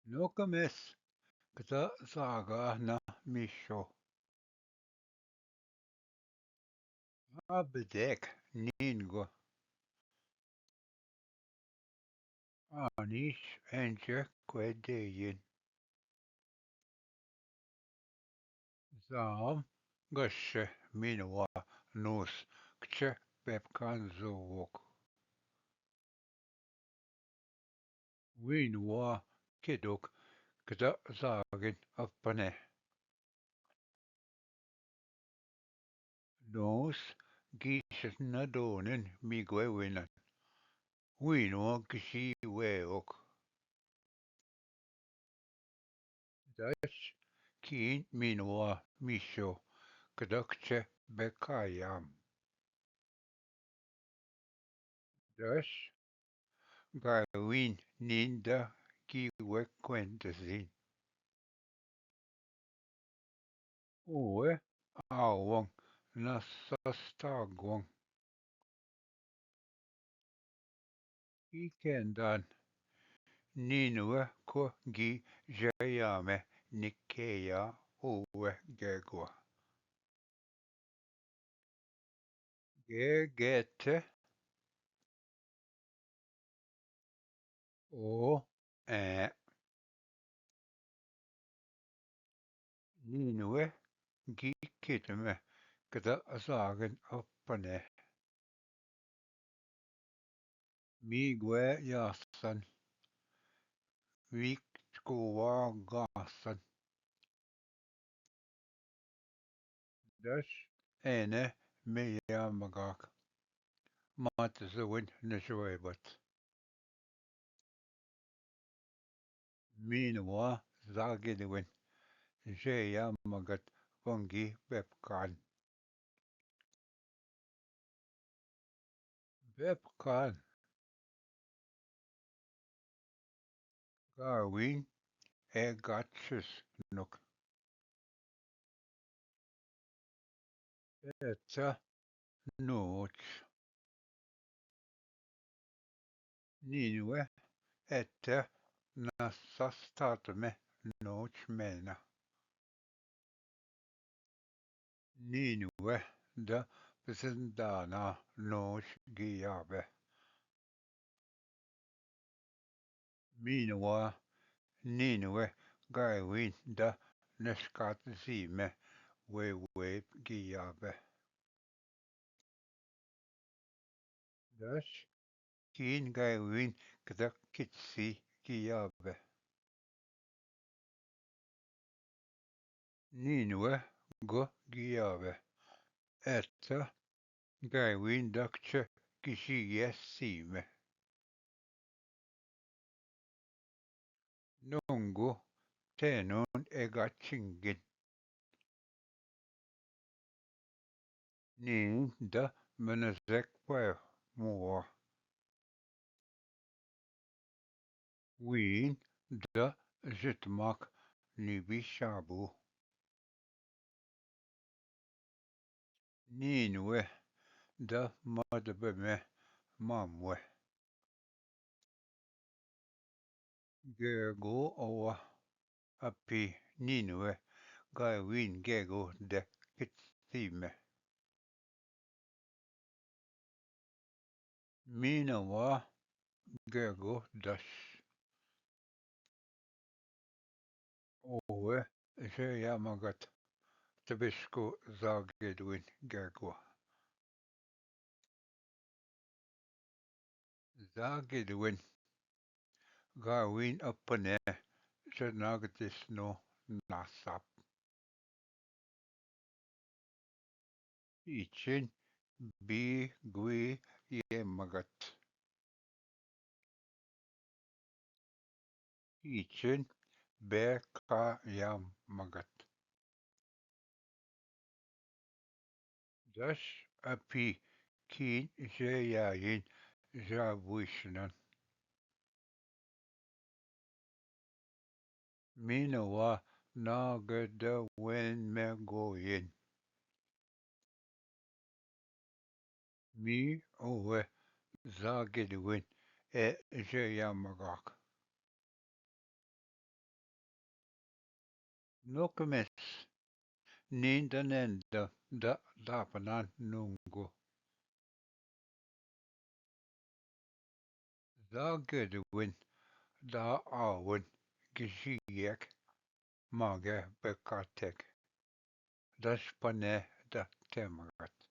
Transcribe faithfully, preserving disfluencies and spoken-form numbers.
नोकमेस कदा जागा ना मीशो। अब देख नीन गो। आनीश एंचे क्वे देयिन। जाम गश्य मीनवा नूस कचे बेपकान जोवोक। वीनवा किदुक कदा जागिन अपने। नोस गीशन दोनिन मिगवे विनन। वीनवा गशी वेवोक। दश कीन मीनवा मीशो कदक चे बेकायाम। दश गायवीन नींद की वे क्वेंतजीन। ओवे आवंग न सस्ता गोंग। की केंदान नीनवे को गी जया में निकेया ओवे गेगो। गे गेत ओ ए नीनवे गी कित में कदा असागन अपने। मी ग्वे यासन वीक चकोवा गासन। दश एने में या मगाक मात जवन नशवैबत। मीनवा जागिदविन जेया मगत वंगी बेपकान। बेपकान गाविन ए गाचस नुक। एता नोच। नीनवे एता नसस्तात में नोच मेना। नीनवे द पसंदाना नोच गियाबे। मीनवा नीनवे गायवीन द नस्कात जी में वे वे गियाबे। दश कीन गायवीन कदक कितसी गियाबे। नीनवे गो गियाबे। एता गायवीन दक्ष किसी ये सीमे। नोंगो तेनोन एगा चिंगिन। नीन द मनजेक पय मुआ। वीन द जितमाक निबी शाबू। नीनवे द मदब में मामवे। गेगो अवा अपी नीनवे गायवीन गेगो द कितसी में। मीनवा गेगो दश। ओवे जया मगत तबिस्को जागिदविन गेगो। जागिदविन गाविन अपने जनागतिसनो नासाप। इचिन बी गुई ये मगत। इचिन बे का या मगत। दश अपी कीन जयायिन जाबुइसनन। मीनवा नागद वेन में गोयिन। मी ओवे जागिदविन ए जया मगाक। नोकमेस नींद ने द, द, दापना नूंगो। दा गेदविन, दा आवन, गिसियक, मागे बेकातेक। दस पने द तेमगत।